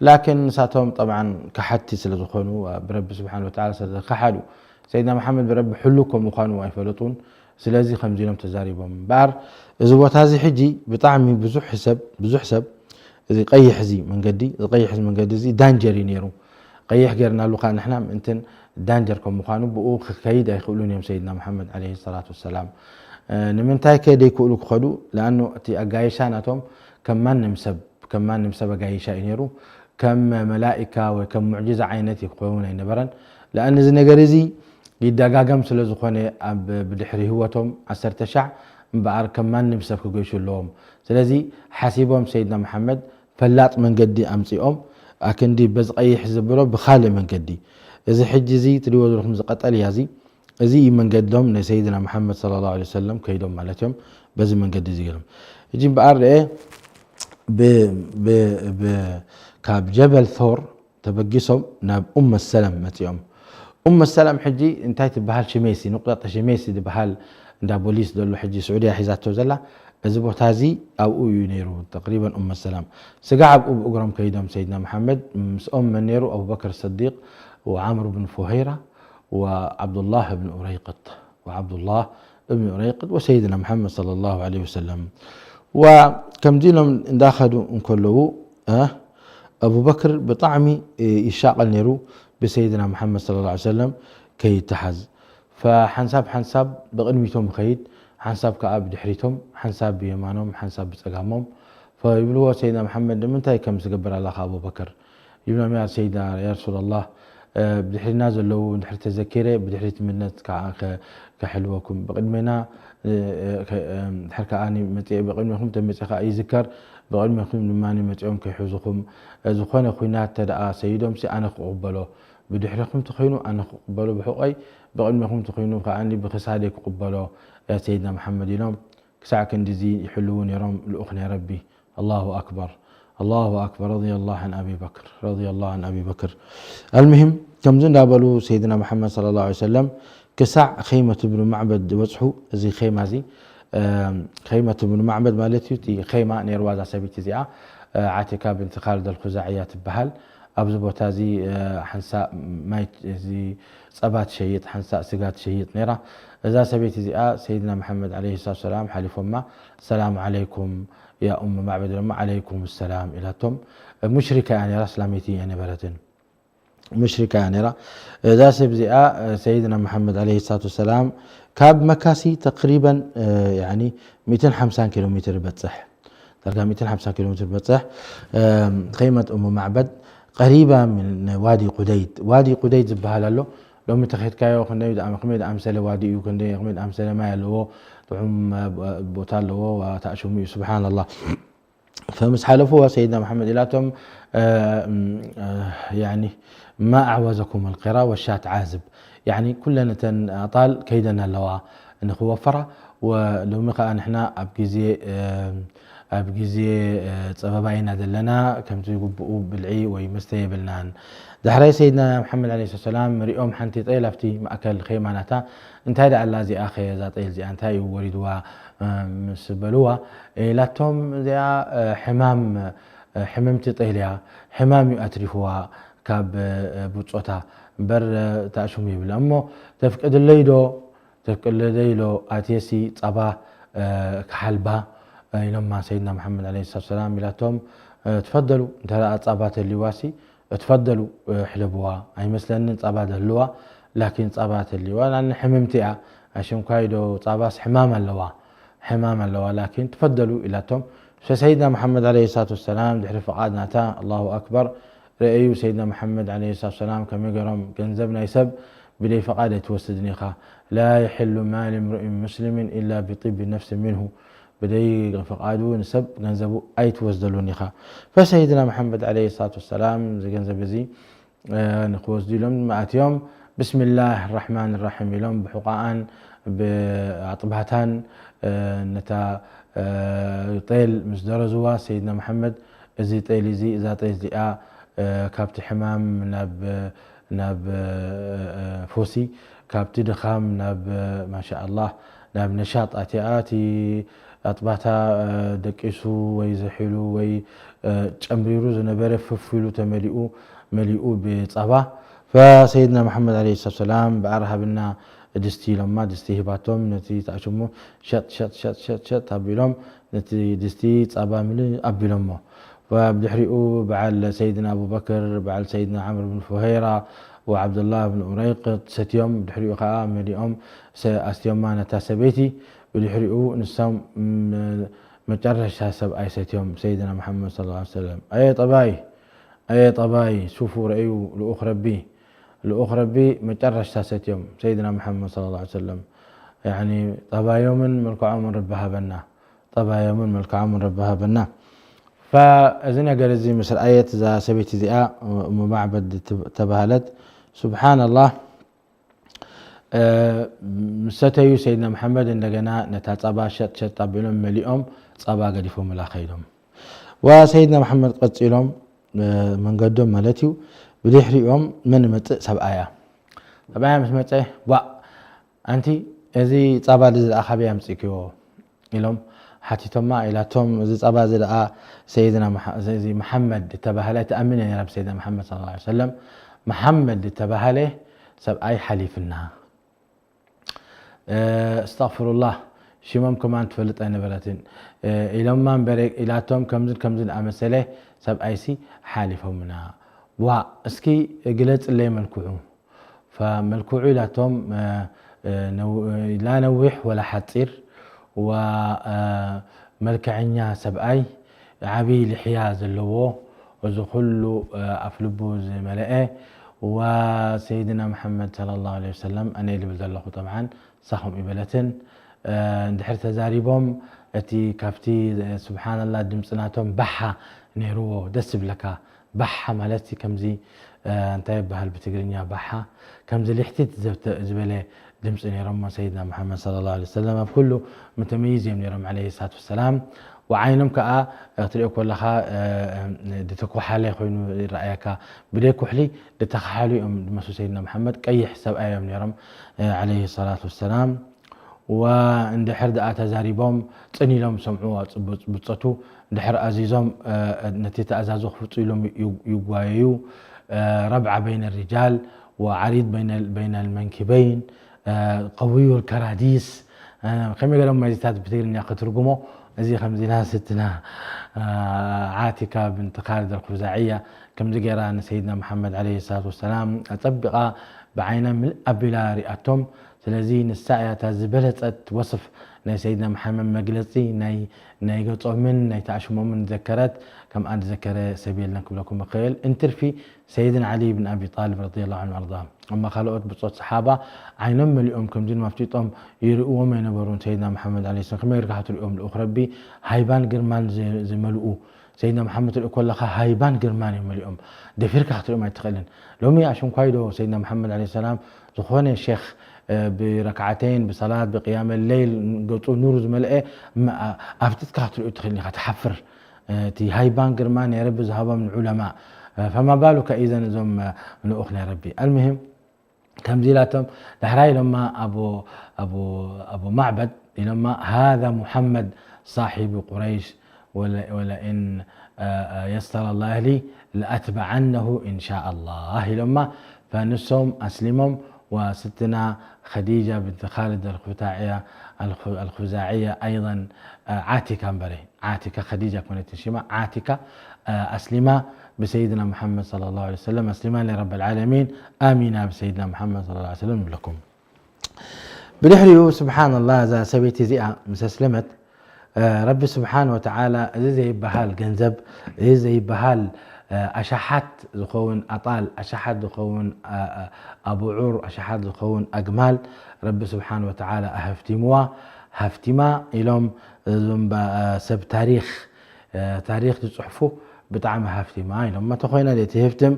ላኪን ንሳቶም ጠብዓን ከሓድቲ ስለ ዝኾኑ፣ ብረቢ ስብሓን ወተዓላ ስለ ዝከሓዱ፣ ሰይድና መሓመድ ብረቢ ሕሉው ከም ምዃኑ ኣይፈለጡን። ስለዚ ከምዚ ኢሎም ተዛሪቦም። እምበኣር እዚ ቦታ እዚ ሕጂ ብጣዕሚ ብዙሕ ሰብ፣ ብዙሕ ሰብ እዚ ቀይሕ እዚ መንገዲ፣ እዚ ቀይሕ እዚ መንገዲ እዚ ዳንጀር እዩ ነይሩ። ቀይሕ ጌርናሉ ከዓ ንሕና ምእንትን ዳንጀር ከም ምዃኑ ብኡ ክከይድ ኣይክእሉን እዮም ሰይድና መሓመድ ዓለይሂ ሰላቱ ወሰላም። እ፣ ንምንታይ ከ ደይክእሉ ክኸዱ? ለኣኑ እቲ ኣጋይሻ ናቶም ከም ማንም ሰብ፣ ከም ማንም ሰብ ኣጋይሻ እዩ ነይሩ። ከም መላኢካ ወይ ከም ሙዕጅዛ ዓይነት ክኸውን ኣይነበረን። ለኣን እዚ ነገር እዚ ይደጋገም ስለ ዝኾነ ኣብ ብድሕሪ ህይወቶም ዓሰርተ ሻዕ እምበኣር ከም ማንም ሰብ ክገይሹ ኣለዎም። ስለዚ ሓሲቦም ሰይድና መሓመድ ፈላጥ መንገዲ ኣምጺኦም፣ ኣክንዲ በዚ ቀይሕ ዝብሎ ብኻልእ መንገዲ። እዚ ሕጂ እዚ ትሪእዎ ዘለኹም እዚ ቀጠልያ እዚ፣ እዚ እዩ መንገዶም ናይ ሰይድና መሓመድ ሰለላሁ ዐለይሂ ወሰለም ከይዶም ማለት እዮም። በዚ መንገዲ እዚ ገይሮም። ሕጂ እምበኣር ርኤ ብ-፣ ብ-፣ ብ-፣ ካብ ጀበል ሶር ተበጊሶም ናብ ኡመ ሰለም መጺኦም። ኡመ ሰለም ሕጂ እንታይ ትበሃል ሽመይሲ፣ ንቁጣጣ ሽመይሲ ዝበሃል እንዳ ቦሊስ ዘሎ ሕጂ ስዑድያ ሒዛቶ ዘላ፣ እዚ ቦታ እዚ ኣብኡ እዩ ነይሩ ተቅሪበን ኡመ ሰላም። ስጋዕ ኣብኡ ብእግሮም ከይዶም ሰይድና መሓመድ፣ ምስኦም መን ነይሩ? ኣቡበክር ሰዲቅ ወዓምር ብን ፉሀይራ ወዓብዱላህ ብን ኡረይቅጥ። ወዓብዱላህ እብን ኡረይቅጥ ወሰይድና መሓመድ ሰለላሁ ዐለይሂ ወሰለም። ወከምዚ ኢሎም እንዳኸዱ እንከለዉ፣ እ፣ ኣቡበክር ብጣዕሚ፣ እ፣ ይሻቐል ነይሩ ብሰይድና መሓመድ ሰለላሁ ዐለይሂ ወሰለም ከይተሓዝ። ፈሓንሳብ ሓንሳብ ብቕድሚቶም ይኸይድ፣ ሓንሳብ ከኣ ብድሕሪቶም፣ ሓንሳብ ብየማኖም፣ ሓንሳብ ብጸጋሞም። ፈይብልዎ ሰይድና መሓመድ፣ ንምንታይ ከምዚ ትገብር ኣለኻ ኣቡበክር? ይብሎም፣ ያ ሰይዳ፣ ያ ረሱላላህ፣ እ፣ ብድሕሪና ዘለዉ እንድሕር ተዘኪረ፣ ብድሕሪት ምነት ከ-፣ ከ-፣ ከሕልወኩም። ብቕድሜና፣ እ፣ እ፣ ከ-፣ እ፣ እንድሕር ከኣ መጺኤ፣ ብቕድሜኹም ተመጺኤ ከኣ ይዝከር፣ ብቕድሜኹም ድማ መጺኦም ከይሕዙኹም። እ፣ ዝኾነ ኹናት ተደኣ ሰይዶምሲ ኣነ ክቕበሎ፣ ብድሕሪኹም ተኾይኑ ኣነ ክቕበሎ ብሕቆይ፣ ብቕድሜኹም ተኾይኑ ከኣ ብክሳደይ ክቕበሎ፣ ያ ሰይድና መሓመድ ኢሎም። ክሳዕ ክንድዚ ይሕልዉ ነይሮም ልኡኽ ናይ ረቢ። ኣላሁ ኣክበር፣ ኣላሁ ኣክበር። ረዲየላሁ ዐን ኣቢ በክር፣ ረዲየላሁ ዐን ኣቢ በክር። ኣልሙሂም፣ ከምዚ እንዳበሉ ሰይድና መሓመድ ሰለላሁ ዐለይሂ ወሰለም ክሳዕ ኸይመት ብኑ ማዕበድ ዝበጽሑ፣ እዚ ኸይማ እዚ፣ ኸይመት ብኑ ማዕበድ ማለት እዩ፣ እቲ ኸይማ ነይርዋ እዛ ሰበይቲ እዚኣ፣ ዓቲካ ብንቲ ካልድ ኣልኹዛዕያ ትበሃል። ኣብዚ ቦታ እዚ ሓንሳእ ማይ፣ እዚ ጸባ ትሸይጥ፣ ሓንሳእ ስጋ ትሸይጥ ነይራ። እዛ ሰበይቲ እዚኣ ሰይድና መሓመድ ዐለይሂ ሰላቱ ሰላም ሓሊፎማ፣ ሰላም ዓለይኩም ያ ኡም ማዕበድ፣ ድማ ዓለይኩም ሰላም ኢላቶም። ሙሽሪካ እያ ነይራ፣ እስላመይቲ እያ ነበረትን። ሙሽሪካ እያ ነይራ። እዛ ሰብ እዚኣ ሰይድና መሓመድ ዐለይሂ ሰላቱ ወሰላም ካብ መካሲ ተቅሪበን፣ ያኒ፣ ሚእትን ሓምሳን ኪሎ ሜትር ይበጽሕ። ዳርጋ ሚእትን ሓምሳን ኪሎ ሜትር ይበጽሕ። ኸይመት ኡሙ ማዕበድ ቀሪባ ምን ዋዲ ቁደይድ። ዋዲ ቁደይድ ዝበሃል ኣሎ። ሎሚ ተኸድካዮ ክንደይ ደኣ-፣ ከመይ ደኣምሰለ ዋዲ እዩ፣ ክንደይ፣ ከመይ ደኣምሰለ ማይ ኣለዎ፣ ጥዑም ቦታ ኣለዎ፣ ተኣሽሙ እዩ። ስብሓንላህ። ፈምስ ሓለፉዋ ሰይድና መሓመድ ኢላቶም፣ እ፣ እ፣ ያኒ፣ ማ ኣዕወዘኩም ኣልቂራ ወሻት ዓዝብ። ያኒ፣ ኩለን እተን ኣጣል ከይደን ኣለዋ ንኽወፈራ። ወሎሚ ኸኣ ንሕና ኣብ ግዜ፣ እ፣ ኣብ ግዜ፣ እ፣ ጸበባ ኢና ዘለና። ከምቲ ግቡኡ ብልዒ ወይ መስተ የብልናን። ዳሕራይ ሰይድና መሓመድ ዐለይሂ ሰላም ሪኦም ሓንቲ ጤል ኣብቲ ማእከል ኸይማናታ፣ እንታይ ደኣ ኣላ እዚኣ ኸ፣ እዛ ጤል እዚኣ እንታይ እዩ ወሪድዋ፣ እ፣ ምስ በልዋ፣ ኢላቶም፣ እዚኣ፣ እ፣ ሕማም፣ እ፣ ሕምምቲ ጤል እያ፣ ሕማም እዩ ኣትሪፍዋ ካብ፣ እ፣ ብጾታ፣ እምበር፣ እ፣ ተኣሽሙ ይብላ። እሞ ተፍቅድለይ ዶ፣ ተፍቅድለይ ዶ ኣትየሲ ጸባ፣ እ፣ ክሓልባ፣ እ፣ ኢሎማ ሰይድና መሓመድ ዐለይሂ ሰላቱ ወሰላም። ኢላቶም፣ እ፣ ትፈደሉ፣ እንተ ደኣ ጸባ ተልይዋሲ፣ እትፈደሉ፣ እ፣ ሕለብዋ። ኣይመስለንን ጸባ ደልዋ፣ ላኪን ጸባ ተልይዋ። ናኒ ሕምምቲ እያ። ኣሽንኳይ ዶ ጸባስ ሕማም ኣለዋ፣ ሕማም ኣለዋ፣ ላኪን ትፈደሉ ኢላቶም። ሰይድና መሓመድ ዐለይሂ ሰላቱ ወሰላም ድሕሪ ፍቓድ ናታ፣ ኣላሁ ኣክበር፣ ረኣዩ ሰይድና መሓመድ ዐለይሂ ሰላቱ ወሰላም ከመይ ገይሮም ገንዘብ ናይ ሰብ ብደይ ፍቓድ ኣይትወስድን ኢኻ። ላ የሕሉ ማል እምርኢን ሙስሊሚን ኢላ ቢጢቢ ነፍሲ ሚንሁ። ብደይ ፍቓዱ ንሰብ ገንዘቡ ኣይትወስደሉን ኢኻ። ፈሰይድና መሓመድ ዐለይሂ ሰላቱ ወሰላም እዚ ገንዘብ እዚ፣ እ፣ ንክወስዱ ኢሎም ኣትዮም። ብስሚላህ ራሕማን ራሒም ኢሎም ብሑቃኣን ብኣጥባታን፣ እ፣ ነታ፣ እ፣ ጤል ምስ ደረዝዋ ሰይድና መሓመድ፣ እዚ ጤል እዚ፣ እዛ ጤል እዚኣ፣ እ፣ ካብቲ ሕማም ናብ፣ ናብ፣ እ፣ እ፣ ፎሲ፣ ካብቲ ድኻም ናብ፣ እ፣ ማሻኣላህ፣ ናብ ነሻጥ ኣትያ፣ እቲ ኣጥባታ፣ እ፣ ደቂሱ ወይ ዝሒሉ ወይ፣ እ፣ ጨምሪሩ ዝነበረ ፍፍ ኢሉ ተመሊኡ፣ መሊኡ ብጸባ። ፈሰይድና መሓመድ ዐለይሂ ሰላቱ ወሰላም፣ "ብኣር ሃብና ድስቲ" ኢሎማ፣ ድስቲ ሂባቶም፣ ነቲ ተኣሽሙ ሸጥ፣ ሸጥ፣ ሸጥ፣ ሸጥ፣ ሸጥ ኣቢሎም፣ ነቲ ድስቲ ጸባ ምልእ ኣቢሎሞ። ወብድሕሪኡ በዓል ሰይድና ኣቡበክር፣ በዓል ሰይድና ዓምር ብን ፉሀይራ ወዓብዱላህ ብን ኡረይቅጥ ሰትዮም፣ ብድሕሪኡ ኸኣ መሊኦም ሰ-፣ ኣስትዮማ ነታ ሰበይቲ። ብድሕሪኡ ንሶም ም-፣ መጨረሻ ሰብኣይ ሰትዮም፣ ሰይድና መሓመድ ሰለላሁ ዐለይሂ ወሰለም። "ኣየ ጠባይ፣ ኣየ ጠባይ፣ ሹፉ ረእዩ፣ ልኡኽ ረቢ፣ ልኡኽ ረቢ መጨረሻ ሰትዮም፣ ሰይድና መሓመድ ሰለላሁ ዐለይሂ ወሰለም። ያኒ ጠባዮምን መልክዖምን ረቢ ሃበና፣ ጠባዮምን መልክዖምን ረቢ ሃበና።" ፈእዚ ነገር እዚ ምስ ረኣየት እዛ ሰበይቲ እዚኣ፣ እሙ ማዕበድ ትብ-፣ ተባህለት። ሱብሓነላህ፣ እ፣ ምስ ሰተዩ ሰይድና መሓመድ እንደገና ነታ ጸባ ሸጥ ሸጥ ኣቢሎም መሊኦም ጸባ ገዲፎምላ ከይዶም። ወሰይድና መሓመድ ቀጺሎም፣ እ፣ መንገዶም ማለት እዩ። ብድሕሪኦም መን ይመጽእ? ሰብኣያ። ሰብኣያ ምስ መጸ፣ "ዋእ፣ ኣንቲ፣ እዚ ጸባ እዚ ደኣ ካበይ ኣምጺእክዮ?" ኢሎም ሓቲቶማ። ኢላቶም፣ "እዚ ጸባ እዚ ደኣ ሰይድና መሓ-፣ እዚ መሓመድ እተባህለ" ኣይትኣምን እያ ነይራ ብሰይድና መሓመድ ሰለላሁ ዐለይሂ ወሰለም። "መሓመድ እተባህለ ሰብኣይ ሓሊፍና። እ፣ እስተግፍሩላህ፣ ሽሞም ከማን ትፈልጥ ኣይነበረትን፣ እ፣ ኢሎማ እምበረ" ኢላቶም፣ ከምዝን ከምዝን ኣመሰለ ሰብኣይሲ ሓሊፎምና። "ዋእ፣ እስኪ ግለጽለይ መልክዑ?" ፈመልክዑ ኢላቶም፣ እ፣ እ፣ ነው-፣ ላ ነዊሕ ወላ ሓጺር፣ ወ-፣ እ፣ መልክዐኛ ሰብኣይ፣ ዓቢ ልሕያ ዘለዎ፣ እዚ ኩሉ፣ እ፣ ኣፍ ልቡ ዝመልአ፣ ወሰይድና መሓመድ ሰለላሁ ዐለይሂ ወሰለም፣ ኣነ ኢሉ ይብል ዘለኹ፣ ጠብዓን፣ ንሳ ከምኡ ይበለትን። እ፣ እንድሕር ተዛሪቦም፣ እቲ ካብቲ፣ እ፣ ሱብሓነላህ፣ ድምጺ ናቶም ባሓ ነይርዎ፣ ደስ ዝብለካ፣ ባሓ ማለት ከምዚ እንታይ ይበሃል ብትግርኛ ባሓ? ከምዚ ልሕቲት ዝበለ ድምፂ ነይሮሞ ሰይድና መሓመድ ሰለላሁ ዐለይሂ ወሰለም ኣብ ኩሉ ሙተመይዝ እዮም ነይሮም ዐለይሂ ሰላቱ ወሰላም። ወዓይኖም ከዓ ክትሪኦ ከለኻ ድተኮሓለ ኮይኑ ይረኣየካ። ብደይ ኩሕሊ ድተኸሓሉ እዮም ዝመስሉ ሰይድና መሓመድ። ቀይሕ ሰብኣይ እዮም ነይሮም ዐለይሂ ሰላቱ ወሰላም። ወእንድሕር ደኣ ተዛሪቦም ጽን ኢሎም ዝሰምዑ ብጾቱ፣ እንድሕር ኣዚዞም ነቲ ተኣዛዞ ክፍጽ ኢሎም ይጓየዩ። ረብዓ በይነ ሪጃል ወዓሪድ በይነ ልመንኪበይን ቀውዩ ልከራዲስ። ከመይ ገሎም መዚታት ብትግርኛ ክትርጉሞ? እዚ ከምዚ ናስትና ዓቲካ ብንቲ ካልድ ኣልኹዛዕያ ከምዚ ገይራ ንሰይድና መሓመድ ዓለይሂ ሰላቱ ወሰላም ኣጸቢቓ ብዓይና ምልእ ኣቢላ ሪኣቶም። ስለዚ ንሳ እያ እታ ዝበለጸት ወስፍ ናይ ሰይድና መሓመድ መግለጺ ናይ ናይ ገጾምን ናይ ተኣሽሞምን ዘከረት። ከምኣ ዝዘከረ ሰብ የለን ክብለኩም እኽእል። እንትርፊ ሰይድና ዓሊ ብን ኣቢ ጣልብ ረዲየላሁ ዐንሁ ኣርዳ። እማ ካልኦት ብጾት ሰሓባ ዓይኖም መሊኦም ከምዚ ንማፍጢጦም ይርእዎም ኣይነበሩን። ሰይድና መሓመድ ዓለይሂ ሰላም ከመይ ጌርካ ክትርእዮም ልኡኽ ረቢ ሃይባን ግርማን ዝ- ዝመልኡ። ሰይድና መሓመድ ትርኢ ከለኻ ሃይባን ግርማን እዮም መሊኦም። ደፊርካ ክትርእዮም ኣይትኽእልን። ሎሚ ኣሽንኳይ ዶ ሰይድና መሓመድ ዓለይሂ ሰላም ዝኾነ ሼኽ ብረክዓተይን ብሰላት ብቅያመ ለይል ገጹ ኑር ዝመልአ ኣፍጢጥካ ክትርእዩ ትኽእል ኢኻ። ትሓፍር። እቲ ሃይባን ግርማ ናይ ረቢ ዝሃቦም ንዑለማ። ፈማ ባሉካ ኢዘን እዞም ንኡኽ ናይ ረቢ ኣልምህም ከምዚ ኢላቶም ዳሕራይ ኢሎማ ኣቡ ኣቡ ኣቡ ማዕበድ ኢሎማ ሃذا ሙሐመድ ሳሒቡ ቁረይሽ ወለኢን የሰረ ላህ ሊ ለኣትበዓነሁ ኢንሻ ኣላህ ኢሎማ። ፈንሶም ኣስሊሞም ወስትና ኸዲጃ ብንት ኻልድ ኣልኹዛዕያ ኣይን ዓቲካ እምበረ ዓቲካ ኸዲጃ ኮነትን ሽማ ዓቲካ ኣስሊማ ብሰይድና ሙሓመድ صلى الله عليه وسلم ኣስሊማ لرب العالمين ኣሚና ብሰይድና ሙሓመድ صلى الله عليه وسلم ንብለኩም። ብድሕሪኡ ስብሓንላህ እዛ ሰበይቲ እዚኣ ምስ ኣስለመት ረቢ ስብሓን ወተዓላ እዚ ዘይበሃል ገንዘብ እዚ ዘይበሃል ኣሻሓት ዝኸውን ኣጣል ኣሻሓት ዝኸውን ኣቡዑር ኣሻሓት ዝኸውን ኣግማል ረቢ ስብሓን ወተዓላ ኣሃፍቲምዋ ሃፍቲማ ኢሎም እዞም ሰብ ታሪክ ታሪክ ዝፅሕፉ ብጣዕሚ ሃፍቲማ ኢሎም መተ ኮይና ደቲ ህፍትም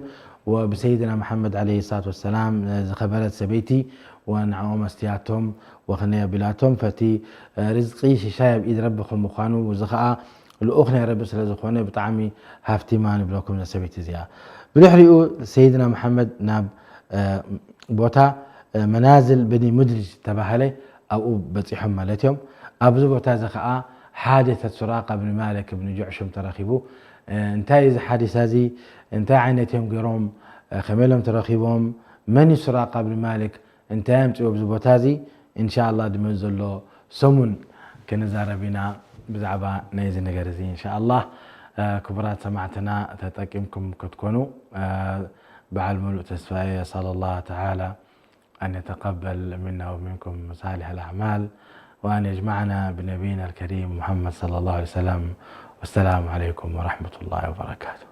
ብሰይድና መሓመድ ዓለይሂ ሰላቱ ወሰላም ዝኸበረት ሰበይቲ ወንዕኦም ኣስትያቶም ወኽነይ ኣቢላቶም ፈቲ ርዝቂ ሽሻይ ኣብ ኢድ ረቢ ከም ምዃኑ እዚ ኸዓ ልኡኽ ናይ ረቢ ስለ ዝኾነ ብጣዕሚ ሃፍቲማ ንብለኩም እዛ ሰበይቲ እዚኣ። ብድሕሪኡ ሰይድና መሓመድ ናብ ቦታ መናዝል ብኒ ሙድሪጅ ዝተባህለ ኣብኡ በፂሖም ማለት እዮም። ኣብዚ ቦታ እዚ ኸዓ ሓዲሰት ሱራቃ ብኒ ማሊክ ብኒ ጁዕሹም ተረኺቡ። እንታይ እዚ ሓዲሳ እዚ እንታይ ዓይነት እዮም ገይሮም ከመይ ኢሎም ተረኺቦም መን እዩ ሱራቃ ብኒ ማሊክ እንታይ ኣምፅዎ ኣብዚ ቦታ እዚ እንሻላ ድመ ዘሎ ሰሙን ክንዛረብ ኢና ብዛዕባ ናይዚ ነገር እዚ እንሻላ። ክቡራት ሰማዕትና ተጠቂምኩም ክትኮኑ በዓል ሙሉእ ተስፋ እየ። ኣስኣል ላህ ተዓላ أن يتقبل منا ومنكم صالح الأعمال وأن يجمعنا بنبينا الكريم محمد صلى الله عليه وسلم. والسلام عليكم ورحمة الله وبركاته.